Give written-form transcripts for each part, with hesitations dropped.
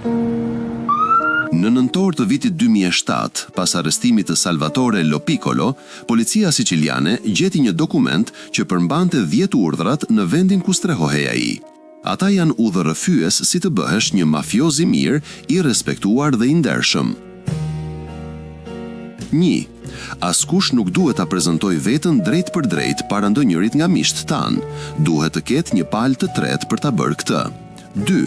Në nëntor të vitit 2007, pas arrestimit të Salvatore Lo Piccolo, policia siciliane gjeti një dokument që përmbante 10 urdhrat në vendin ku strehohej ai. Ata janë udhërrëfyes si të bëhesh një mafioz i mirë, i respektuar dhe i ndershëm. Një, Askush nuk duhet ta prezantojë veten drejtpërdrejt para ndonjërit nga miqtë tanë. Duhet të ketë një palë të tretë për ta bërë këtë. Dy,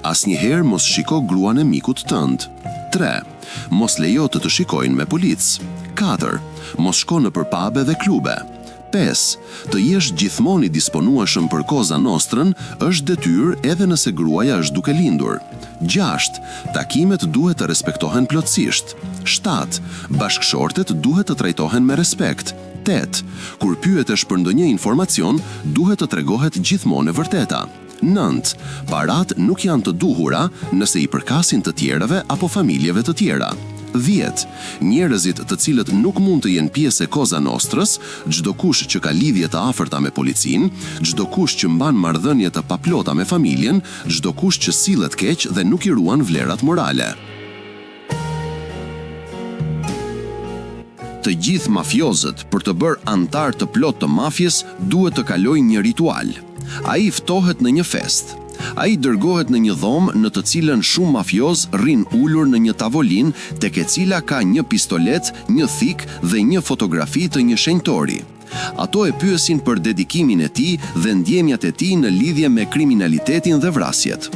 Asnjëherë mos shiko gruan e mikut tënd. Tre, Mos lejo të të shikojnë me policë. Katër, Mos shko nëpër pabe dhe klube. Pesë, Të jesh gjithmonë i disponueshëm për Cosa Nostrën është detyrë edhe nëse gruaja është duke lindur. Gjashtë, Takimet duhet të respektohen plotësisht. Shtatë, Bashkëshortet duhet të trajtohen me respekt. Tetë, Kur pyetesh për ndonjë informacion, duhet të tregohet gjithmonë e vërteta. Nëntë, Paratë nuk janë të duhura nëse i përkasin të tjerëve apo familjeve të tjera. Dhjetë, Njerëzit të cilët nuk mund të jenë pjesë e Cosa Nostrës, çdokush që ka lidhje të afërta me policinë, çdokush që mban marrëdhënie të paplota me familjen, çdokush që sillet keq dhe nuk i ruan vlerat morale. Të gjithë mafiozët, për të bërë anëtarë të plotë të mafies, duhet të kalojnë një ritual. Ai ftohet në një festë. Ai dërgohet në një dhomë në të cilën shumë mafiozë rrinë ulur në një tavolinë tek e cila ka një pistoletë, një thikë dhe një fotografi të një shenjtori. Ato e pyesin për dedikimin e tij dhe ndjenjat e tij në lidhje me kriminalitetin dhe vrasjet.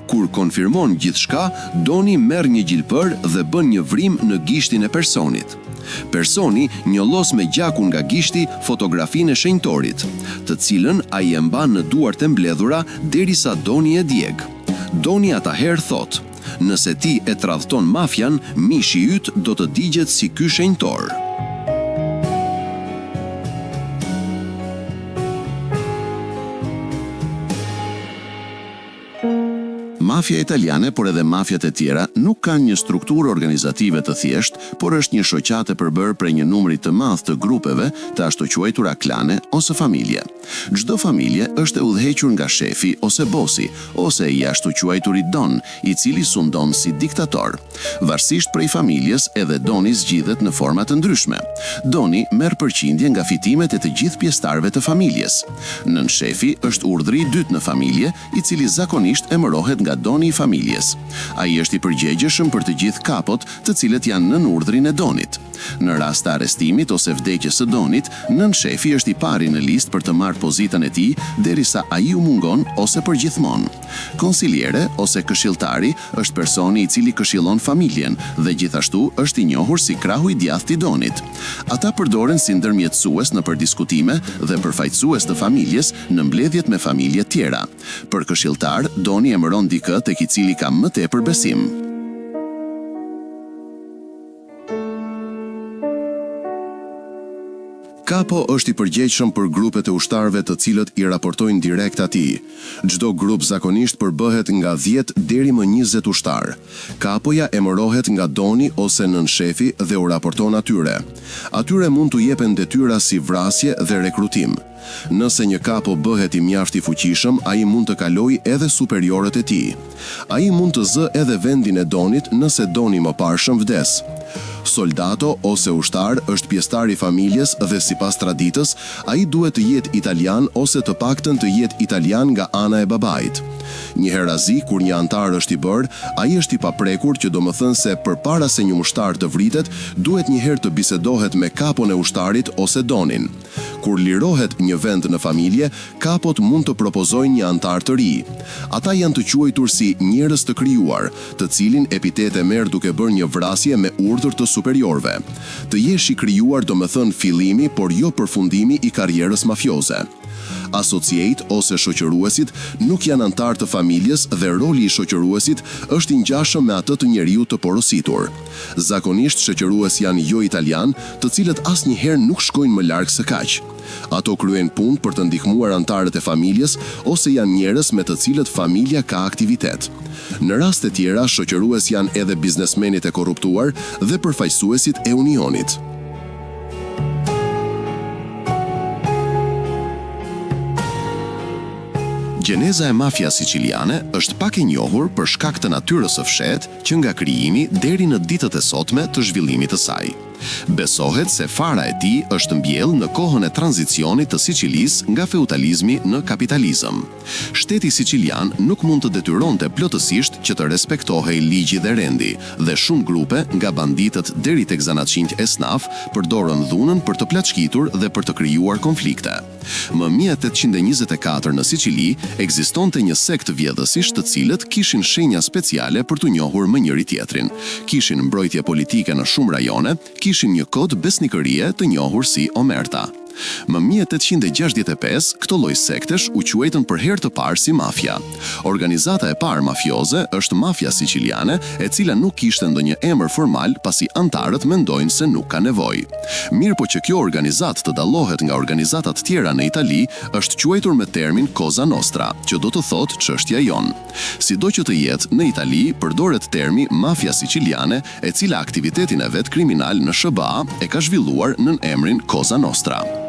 Kur konfirmon gjithçka, Doni merr një gjilpërë dhe bën një vrimë në gishtin e personit. Personi njollos me gjakun nga gishti fotografinë e shenjtorit, të cilën ai e mban në duart e mbledhura derisa Doni e djeg. Doni atëherë thotë, Nëse ti e tradhton mafian, mishi yt do të digjet si ky shenjtor. Mafia italiane, por edhe mafiat e tjera, nuk kanë një strukturë organizative të thjeshtë, por është një shoqatë e përbërë prej një numri të madh të grupeve, të ashtuquajtura klane ose familje. Çdo familje është e udhëhequr nga shefi ose bosi, ose i ashtuquajturi don, i cili sundon si diktator. Varësisht prej familjes edhe doni zgjidhet në forma të ndryshme. Doni merr përqindje nga fitimet e të gjithë pjesëtarëve të familjes. Nënshefi është urdhri i dytë në familje, i cili zakonisht emërohet nga doni i familjes. Ai është i përgjegjshëm për të gjithë kapot, të cilët janë nën urdhrin e donit. Në rast të arrestimit ose vdekjes së Donit, nënshefi është i pari në listë për të marrë pozitën e tij derisa ai u mungon ose përgjithmonë. Consigliere ose këshilltari është personi i cili këshillon familjen dhe gjithashtu është i njohur si krahu i djathtë i Donit. Ata përdoren si ndërmjetësues nëpër diskutime dhe përfaqësues të familjes në mbledhjet me familjet tjera. Për këshilltar, Doni emëron dikë tek i cili ka më tepër besim. Kapo është i përgjegjshëm për grupet e ushtarëve të cilët i raportojnë direkt atij. Çdo grup zakonisht përbëhet nga dhjetë deri më 20 ushtarë. Kapoja emërohet nga doni ose nënshefi dhe u raporton atyre. Atyre mund t'u jepen detyra si vrasje dhe rekrutim. Nëse një kapo bëhet i mjaft i fuqishëm, ai mund të kalojë edhe superiorët e tij. Ai mund të zë edhe vendin e donit nëse doni i mëparshëm vdes. Soldato ose ushtar është pjesëtar i familjes dhe sipas traditës, ai duhet të jetë italian ose të paktën të jetë italian nga ana e babait. Njëherazi, kur një anëtar është i bërë, ai është i paprekur që domethënë se përpara se një ushtar të vritet, duhet njëherë të bisedohet me kapon e ushtarit ose donin. Kur lirohet një vend në familje, kapot mund të propozojnë një anëtar të ri. Ata janë të quajtur si njerëz të krijuar, të cilin epitet e merr duke bërë një vrasje me urdhër të superiorëve. Të jesh i krijuar domethënë fillimi, por jo përfundimi i karrierës mafioze. Associate ose shoqëruesit nuk janë anëtarë të familjes dhe roli i shoqëruesit është i ngjashëm me atë të njeriut të porositur. Zakonisht shoqërues janë jo-italianë, të cilët asnjëherë nuk shkojnë më larg se kaq. Ato kryejnë punë për të ndihmuar anëtarët e familjes ose janë njerëz me të cilët familja ka aktivitet. Në raste tjera shoqërues janë edhe biznesmenit e korruptuar dhe përfaqësuesit e unionit. Gjeneza e mafias siciliane është pak e njohur për shkak të natyrës së fshehtë që nga krijimi deri në ditët e sotme të zhvillimit të saj. Besohet se fara e tij është mbjellë në kohën e tranzicionit të Sicilisë nga feudalizmi në kapitalizëm. Shteti sicilian nuk mund të detyronte plotësisht që të respektohej ligji dhe rendi, dhe shumë grupe, nga banditët deri tek zanatçinjtë esnafë, përdorën dhunën për të plaçkitur dhe për të krijuar konflikte. Më 1824 në Sicili ekzistonte një sekt vjedhësish të cilët kishin shenja speciale për t'u njohur më njëri-tjetrin, kishin mbrojtje politike në shumë rajone, kishin një kod besnikërie të njohur si Omerta. Më 1865, këto lloj sektesh u quajtën për herë të parë si mafia. Organizata e parë mafioze është mafia siciliane, e cila nuk kishte ndonjë emër formal pasi anëtarët mendojnë se nuk ka nevojë. Mirëpo që kjo organizatë të dallohet nga organizatat tjera në Itali, është quajtur me termin Cosa Nostra, që do të thotë çështja jonë. Sido që të jetë, në Itali përdoret termi mafia siciliane, e cila aktivitetin e vet kriminal në SHBA e ka zhvilluar nën emrin Cosa Nostra.